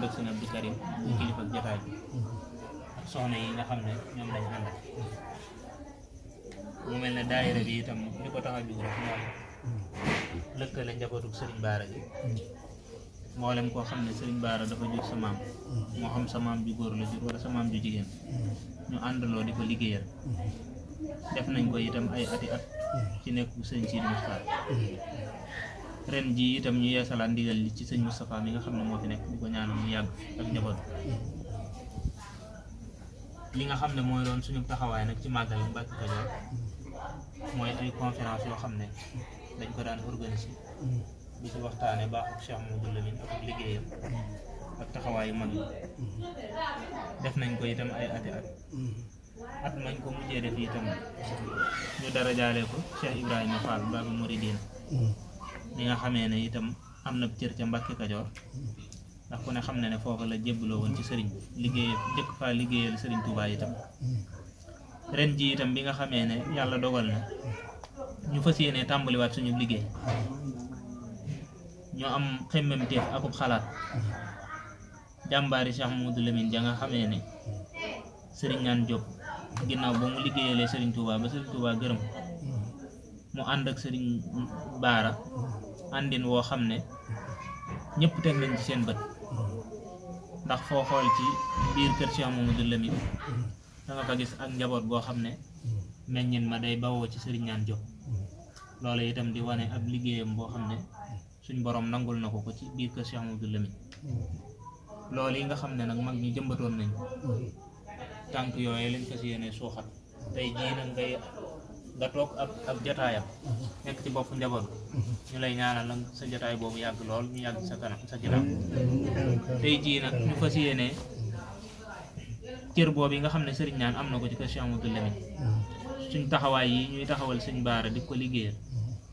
ak sëñ Abdou Karim bu kilifa ak jotaay bi ak soxna yi nga xam ne ñoom lañ àndal mu mel ne daayira bi itam li ko tax a jóg rek mooy lëkkale njabootu Sëriñ Baara gi mboolem koo xam ne Sëriñ Baara dafa jur sa maam moo xam sa maam ju góor la jur wala sa maam ju jigéen ñu àndaloo di ko liggéeyal def nañ ko itam ay ati at ci nekk sëñ Sidi Moustapha ren ji itam ñu yeesalaat ndigal li ci sëñ Moustapha mi nga xam ne moo fi nekk di ko ñaanal mu yàgg ak njaboot li nga xam ne mooy doon suñu taxawaay nag ci màggal Mbàkke Kajoor mooy ay conférence yoo xam ne dañ ko daan organiser di ci waxtaane baaxu Cheikh Mamadou Lamine ak liggéeyam ak taxawaayu mag yi def nañ ko itam ay ati at mañ ko mujjee def itam ñu dara jaale ko Cheikh Ibrahima Fall Babu Mouridine li nga xamee ne itam am na cër ca Mbàkke Kajoor ndax ku ne xam ne ne foofa la jébbaloo woon ci sëriñ liggéey jëkk faa liggéeyal sëriñ Touba itam ren ji itam bi nga xamee ne yàlla dogal na ñu fas yéene tàmbaliwaat suñu liggéey ñoo am xemmemteef akub xalaat jàmbaari Cheikh Mamadou Lamine ja nga xamee ne sëriñ ñaan Diop ginnaaw ba mu liggéeyalee sëriñ Touba ba sëriñ Touba gërëm mu ànd ak sëriñ Baara àndin woo xam ne ñëpp teg nañ ci seen bët ndax foo xool ci biir kër Cheikh Mamadou Lamine da nga fa gis ak njaboot goo xam ne meññin ma day bawoo ci sëriñ ñaan Diop loolu itam di wane ab liggéeyam boo xam ne suñ borom nangul na ko ci biir kër Cheikh Mamadou Lamine loolu yi nga xam ne nag mag ñi jëmbatoon nañ tànk yooyu lañ fas yéene suuxat tey jii nag nga toog ab jataayam nekk ci bopp njaboot ñu lay ñaanal nag sa jataay boobu yàgg lool ñu yàgg sa kanam sa ginnaaw tey jii nag ñu fas yéene cër boobu yi nga xam ne sëriñ ñaan am na ko ci kër Cheikh Mamadou Lamine suñ taxawaay yi ñuy taxawal sëñ Baara di ko liggéeyal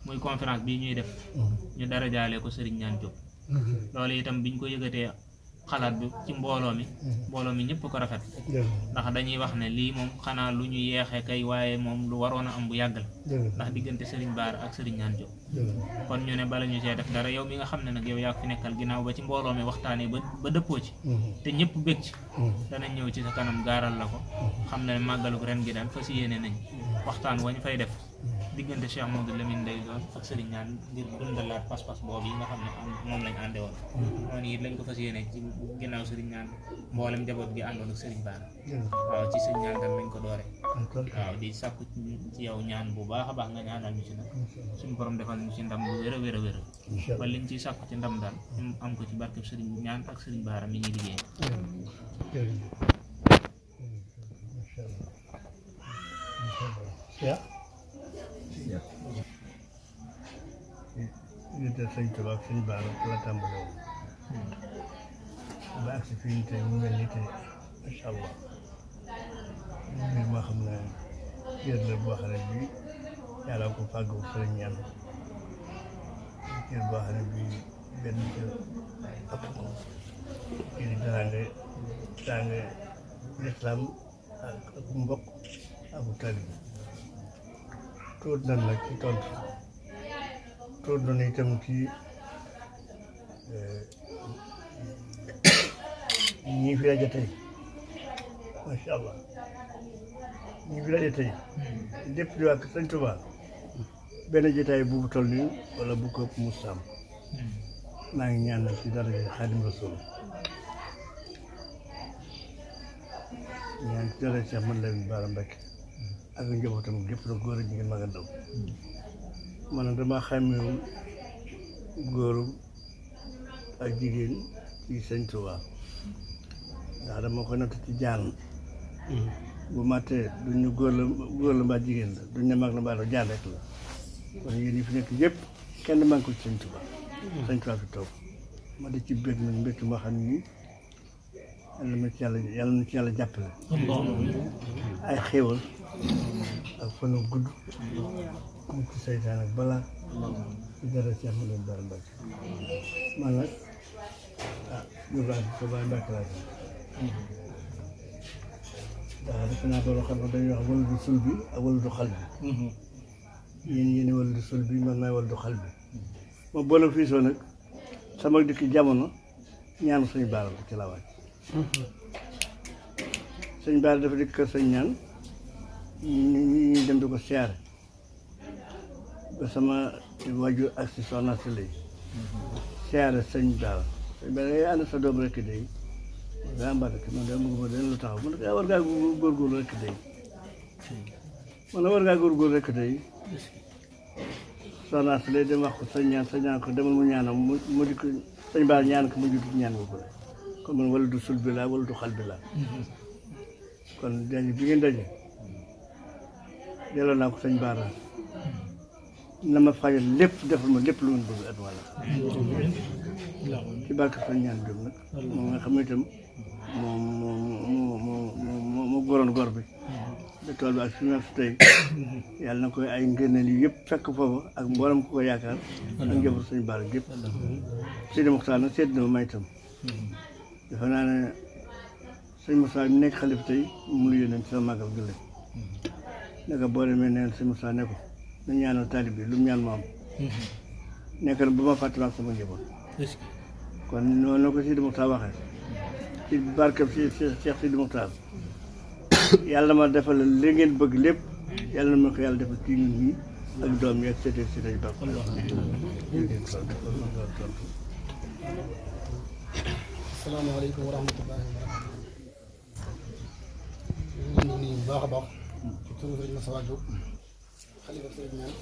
muy conférence bii ñuy def ñu dara jaale ko sëriñ ñaan Diop loolu itam biñ ko yëgatee xalaat bi ci mbooloo mi ñëpp ko rafet ndax dañuy wax ne lii moom xanaa lu ñu yeexee kay waaye moom lu waroon a am bu yàggal ndax diggante sëriñ Baara ak sëriñ ñaan Diop kon ñu ne bala ñu see def dara yow mi nga xam ne nag yow yaa fi nekkal ginnaaw ba ci mbooloo mi waxtaanee ba dëppoo ci te ñëpp bég ci danañ ñëw ci sa kanam gaaral la ko xam ne màggalu ren gi daal fas yéene nañ waxtaan wañ fay def diggante Cheikh Mamadou Lamine day doon ak sëriñ ñaan ngir dundalaat pas-pas boobu yi nga xam ne moom lañ ànde woon noonu it lañ ko fas yéene ci ginnaaw sëriñ ñaan mboolem njaboot gi àndoon ak sëriñ Baara waaw ci sëriñ ñaan tam lañ ko doore waaw di sàkku ci yow ñaan bu baax a baax nga ñaanal ñu ci nag suñu borom defal ñu ci ndam bu wér a wér a wér ba liñ ciy sàkku ci ndam daal ñu am ko ci barkeb sëriñ ñaan ak sëriñ Baara mi ñuy liggéey te sëñ Tuba ak sëñ Baara la tàmbale woon ba agsi fii tey mu mel ni tey macha allah mbir moo xam ne cër la boo xam ne bii yàlla ko fàggu sëriñ ñaan cër boo xam ne bii benn cër ëpp ko kii di teraanga lislaam ak mbokk ak taalibe tuut nan nag ci tontu tuut nan itam ci ñii fi rajo tey macha allah ñii fi rajo tey lépp di wax sëñ Tuba benn jotaay bu toll nii wala bu ko ëpp mustaam maa ngi ñaanal ci dara Xaadim Rasul ñaan ci dara Cheikh Mamadou Lamine Bara Mbacké ak njabootam gépp la góor ak jigéen mag ak ndaw man dama xàmmewul góor ak jigéen ci sëñ Tuba ndax dama ko natt ci jaan bu mattee duñu góor la mbaa jigéen la duñ ne mag la mbaa jaan rek la kon yéen yi fi nekk yëpp kenn man ko ci sëñ Tuba sëñ Tuba fi toog ma di ci bég nag mbégte moo xam ni yàlla na ci yàlla jàppale ay xéewal ak fanu gudd mu ci seytaan ak balaa ci dara Cheikh Mamadou Bara Mbacké man nag ñu baax sa baay Mbacké laa ndax def naa borom xam ne dañuy wax wala du sul bi ak wala du xal bi yéen wala du sul bi man maay wala du xal bi ma boole fii soo nag sama dikk jamono ñaanu sëñ Baara la ci la wàcc sëñ Baara dafa di kër sëñ ñaan ñu dem di ko siyaare ba sama wajur ak si soxna si lay siyaare sëñ Baara sëñ Baara ngay ànd sa doom rekk day daa mba rek man de bëgg ma den lu taxaw man ne war ngaa góorgóorlu rekk day man war ngaa góorgóorlu rekk day soxna si lay dem wax ko sëñ ñaan ko demal mu ñaanam mu di ko sëñ Baara ñaan ko mu judd ñaan nga ko kon man wala du sul bi laa wala du xal bi laa kon daje bi ngeen daje delloo naa ko sëñ Baara na ma fajal lépp defal ma lépp lu ngeen bëgg at wala ci barke sëñ ñaan Jóob nag moom nga xam ne itam moo goroon gor bi da tool bi ak fi mu tey yàlla na koy ay ngëneel yi yëpp fekk foofu ak mboolem ku ko yaakaar ak njabootu sëñ Baara gépp Sidi Muxtaar nag seet na ma may itam dafa naa ne sëñ Moussa mi nekk xalif tey mu lu yónnee ci sama màggal gële naka boo demee neen sëñ Moussa ne ko na ñaanal taalib bi lu mu ñaan ma am nekk na ba ma fàttaliwaat sama njaboot kon noonu la ko Sidi Muxtaar waxee ci barkeb si Cheikh Sidi Muxtaar yàlla ma defal li ngeen bëgg lépp yàlla na ma ko yàlla defal ci ñun ñi ak doom yi ak seete si day baax asalaamaaleykum wa rahmatullahi wa barakatuh ñu ngi nuyu bu baax a baax ci turu Sëriñ Moussa Diop xalifa Sëriñ Ñaan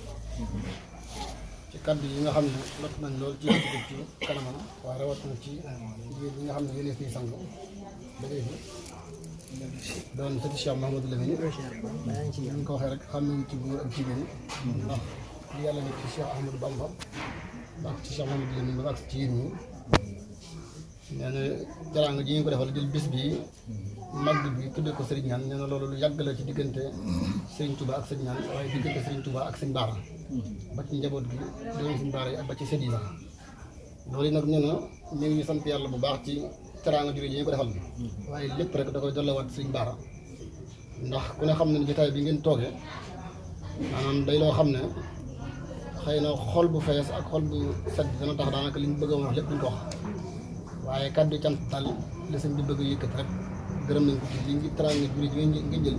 ci kaddu yi nga xam ne lot nañ lool ci ci kanamam waaye rawatina ci jigéen ñi nga xam ne yéen suñu sang ba léegi doon sëti Cheikh Mouhamadou Lamine ñu ko waxee rek xam nañu ci góor ak jigéen ndax li yàlla nekk ci Cheikh Ahmadou Bamba ndax ci Cheikh Mouhamadou Lamine ba ak ci yéen ñi nee na jaraanga ji ñu ko defal jël bis bi màgg bi tuddee ko Serigne Ñaan nee na loolu lu yàgg la ci diggante Serigne Touba ak Serigne Ñaan waaye diggante Serigne Touba ak Serigne Baara ba ci njaboot gi doon Serigne Baara yi ak ba ci sët yi sax loolu nag nee na ñu ngi sant yàlla bu baax ci teraanga jure ji ñu ko defal waaye lépp rek da koy dollewaat Serigne Baara ndax ku ne xam ne jotaay bi ngeen toogee maanaam day loo xam ne xëy na xol bu fees ak xol bu set dana tax daanaka li ñu bëgg a wax lépp duñ ko wax waaye kàddu cant daal la sëñ bi bëgg a yëkkat rek gërëm nañ ko ci li ngi teraanga jure ji nga jël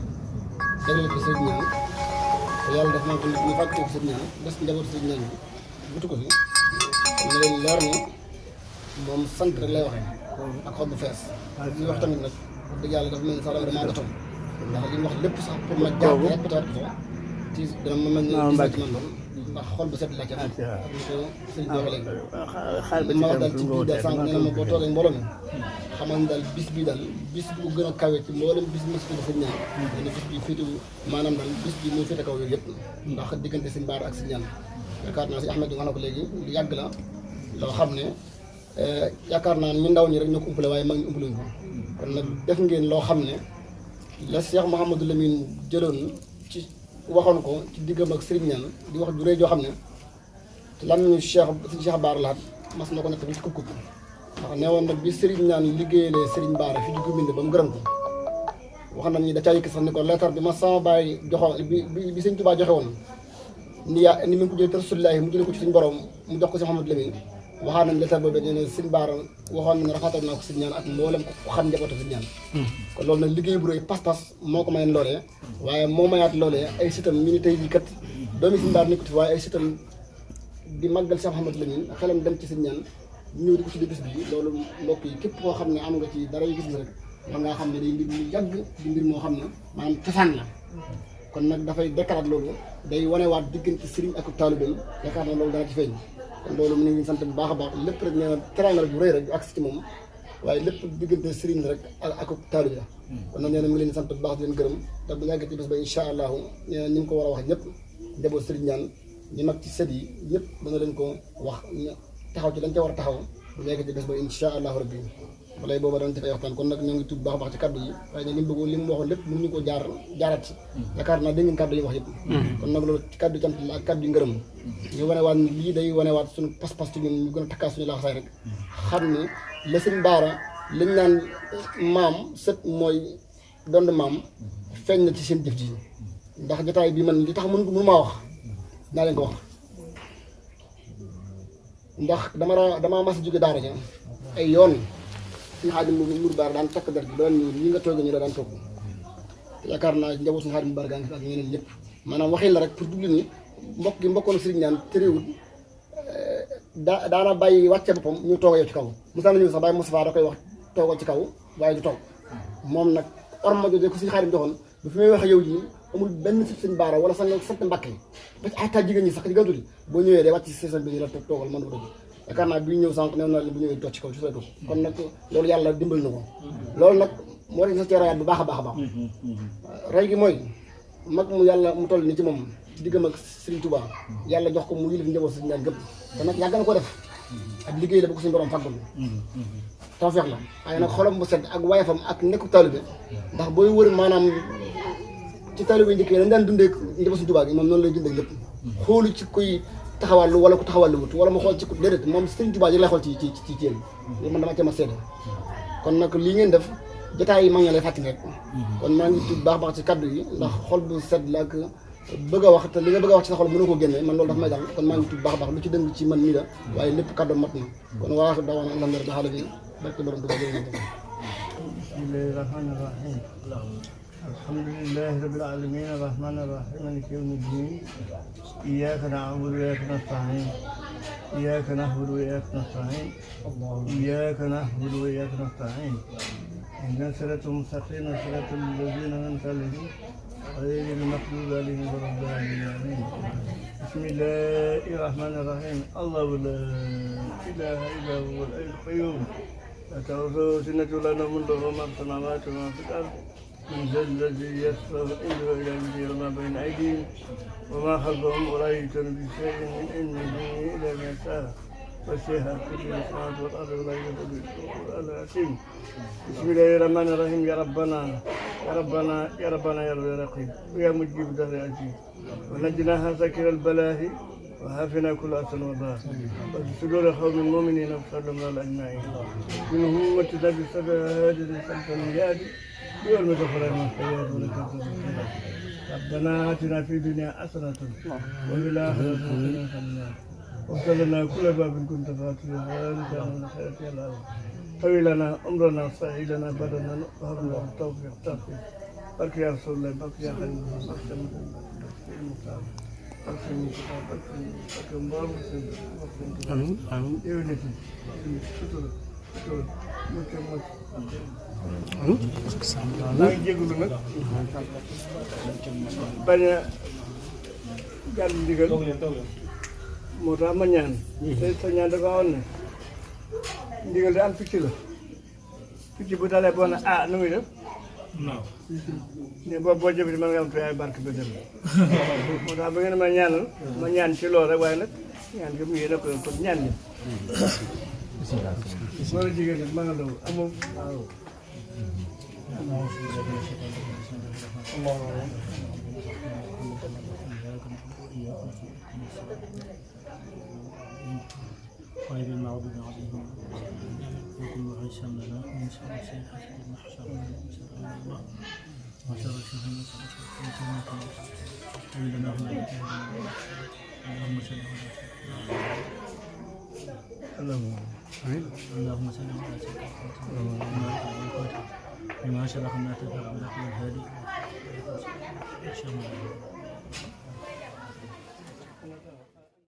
jagleel ko Sëriñ Ñaan te yàlla def naa ko ñu fàtte ko Sëriñ Ñaan des njaboot Sëriñ Ñaan bi butu ko fi ñu leen leer ni moom sant rek lay waxee ak xol bu fees li wax tamit nag wax dëgg yàlla dafa mel ni sax damaa gatoon ndax li mu wax lépp sax pour ma jaar répétaat ko ci dana ma mel ni gis na ci man lool ndax xol bu set la ca ak ni ko sëñ bi waxee léegi li ma wax daal ci biir daal sànq nee na ma boo toogee mbooloo mi xamal ni daal bis bi daal bis bu gën a kawe ci mboolem bis bi si Sëriñ Ñaan dana bis bi féetu maanaam daal bis bi muy féete kaw yooyu yëpp ndax diggante Sëriñ Baara ak Sëriñ Ñaan yaakaar naa si Ahmed di wax na ko léegi lu yàgg la loo xam ne yaakaar naa ñu ndaw ñi rek ñoo ko umpale waaye mag ñi umpale ko kon nag def ngeen loo xam ne la Cheikh Mouhamadou Lamine jëloon ci waxoon ko ci diggam ak Sëriñ Ñaan di wax ju rëy joo xam ne lan ñu Cheikh Baara laat mas na ko nekk bi ci kub ndax nee woon nag bi Sëriñ Ñaan liggéeyalee Sëriñ Baara fi di ko bind ba mu gërëm ko wax nañ ni da caa yëkk sax ni ko leetar bi ma sama bàyyi joxoon bi Sëriñ Tuubaa joxe woon ni mi ngi ko jëlee Rasulullaahi mu jëlee ko ci suñu borom mu jox ko si Mouhamadou Lamine waxaan nañ leetar boobu nee na Sëriñ Baara waxoon nañ rafetal naa ko Sëriñ Ñaan ak mboolem ko xam njabootu Sëriñ Ñaan kon loolu nag liggéey bu rëy pas-pas moo ko mayoon loolee waaye moo mayaat loolee ay sitam ñu ni tey jii kat doomi Sëriñ Baara nekkut fi waaye ay sitam di màggal Cheikh Mouhamadou Lamine xelam dem ci Sëriñ Ñaan ñëw di ko tudde bis bi loolu mbokk yi képp koo xam ne am nga ci dara yu gis rek war ngaa xam ne day mbir mu yàgg di mbir moo xam ne maanaam cosaan la kon nag dafay dekkaraat loolu day wanewaat diggante sëriñ ak taalibeem yaakaar na loolu dana ci feeñ kon loolu mu ngi sant bu baax a baax lépp rek nee na teraanga rek bu rëy rek ak ci moom waaye lépp diggante sëriñ la rek ak taalibe la kon nag nee na mu ngi leen sant bu baax di leen gërëm te bu yàggee ci bés ba incha allahu nee na ni mu ko war a wax ñëpp njaboot Sëriñ Ñaan ñi mag ci sët yi ñëpp dana leen ko wax taxaw ci dañ ca war a taxaw bu yàggee ci bés ba incha allahu rabbi walay booba dañ def ay waxtaan kon nag ñoo ngi tudd baax a baax ci kaddu yi waaye nag li mu bëggoon li mu waxoon lépp mënuñu ko jaaraat ci yaakaar naa dégg ngeen kaddu yi wax yëpp kon nag loolu ci kaddu cant la ak kaddu yi ngërëm ñu wanewaat ni lii day wanewaat suñu pas-pas ci ñun ñu gën a takkaat suñu laxasaay rek xam ni la Sëriñ Baara liñ naan maam sët mooy dond maam feeñ na ci seen jëf ji ndax jotaay bi man li tax mënu maa wax naa leen ko wax ndax damaa mas a jóge daara ja ay yoon suñu Xaadim Mourou Bara daan takk der bi doon ñu ñi nga toogee ñu la daan toog te yaakaar naa njaboot suñu Xaadim Mourou Bara gaa ngi fi ak ñeneen ñëpp maanaam waxin la rek pour dugg ni mbokk gi mbokkoon sëriñ ñaan terewul daana bàyyi wàcce boppam ñu toog yow ci kaw Moussa nañu sax Baye Moustapha da koy wax toogal ci kaw waaye du toog moom nag orma jooju ko suñu Xaadim joxoon bu fi may wax yow ji amul benn sit sëñ Baara wala sax nga sant Mbàkke ba ci ataa jigéen ñi sax di gàntu di boo ñëwee day wàcc si station bi ñu la toogal mën dugg yaakaar naa bi ñëw sànq new na bu ñëwee toog ci kaw ci sooy toog kon nag loolu yàlla dimbal na ko loolu nag moo tax sa ci rayaat bu baax a baax a baax ray gi mooy mag mu yàlla mu toll ni ci moom ci diggam ak Serigne Touba yàlla jox ko mu yilif njaboot Serigne ñaan gëpp te nag yàgg na ko def ak liggéey la ba ko suñu borom fàggul tawfeex la waaye nag xolam bu set ak wayefam ak nekku taalibe ndax booy wër maanaam ci taalibe njëkk yi dañ daan dundee njaboot Serigne Touba gi moom noonu lay dundee lépp xoolu ci koy taxawàllu wala ku taxawàllu wut wala mu xool ci ku déedéet moom Serigne Touba ji lay xool ci yéen loolu man dama cee ma seede kon nag lii ngeen def jotaay yi mag ña lay fàttali rek kon maa ngi tudd baax baax ci kaddu yi ndax xol bu set la ak bëgg a wax te li nga bëgg a wax ci sa xol mënoo ko génne man loolu dafa may dal kon maa ngi tudd baax baax lu ci dëng ci man mii la waaye lépp kaddu mat na kon waa dawoon ak lan la daxaale bi barke borom Tuubaa jërëjëf bismillahi rahmani rahim alhamdulillahi rabbil alamin arrahmani arrahim maliki yawmi ddin iyyaka na'budu wa iyyaka nasta'in iyyaka na'budu wa iyyaka nasta'in iyyaka na'budu wa iyyaka nasta'in اهدنا الصراط المستقيم صراط الذين انعمت عليهم غير المغضوب عليهم ولا الضالين بسم الله الرحمن الرحيم الله لا اله الا هو الحي القيوم لا تأخذه سنة ولا نوم له ما في السماوات وما في الارض من ذا الذي يشفع عنده الا بإذنه وما بين ايديهم وما خلفهم ولا يؤتون بشيء من علمه الا ما شاء وسع كل السماوات والارض ولا يؤوده حفظهما العظيم بسم الله الرحمن الرحيم يا ربنا يا ربنا يا ربنا يا رب يا رقيب ويا مجيب دهر عجيب ونجناها سكر البلاء وعافنا كل أسن وباء وبصدور قوم المؤمنين وسلم على أجمعين منهم أمتنا بسبب سلطان يادي يوم دخل المحيات ولك ربنا آتنا في الدنيا حسنة وفي الآخرة حسنة واغفر لنا كل باب كنت فاتحا ونسأل من خيرك يا الله طوي لنا عمرنا صحي لنا بدنا وهب لنا التوفيق بارك يا رسول الله بارك يا خليل بارك يا المختار بارك يا مبارك امين امين يونتي شكرا شكرا maa ngi jégalu nag bañ a jàll ndigal moo tax ma ñaan te sa ñaan dafa woon ne ndigal di am picc la picc bu dalee boo ne ah nu muy def ne boo jëfee mën nga am tuyaay barke ba dem moo tax ba ngeen ma ñaanal ma ñaan ci loolu rek waaye nag ñaan gi mu yéene ko kon ñaan ñi loolu jigéen ñi ma nga daw amoo waaw غير المغضوب عليهم وكل عيسى لنا من شر شيء حسب المحشر الله وشر شر اللهم صل على اللهم صل على سيدنا لما شرح ما تفعل بالهادي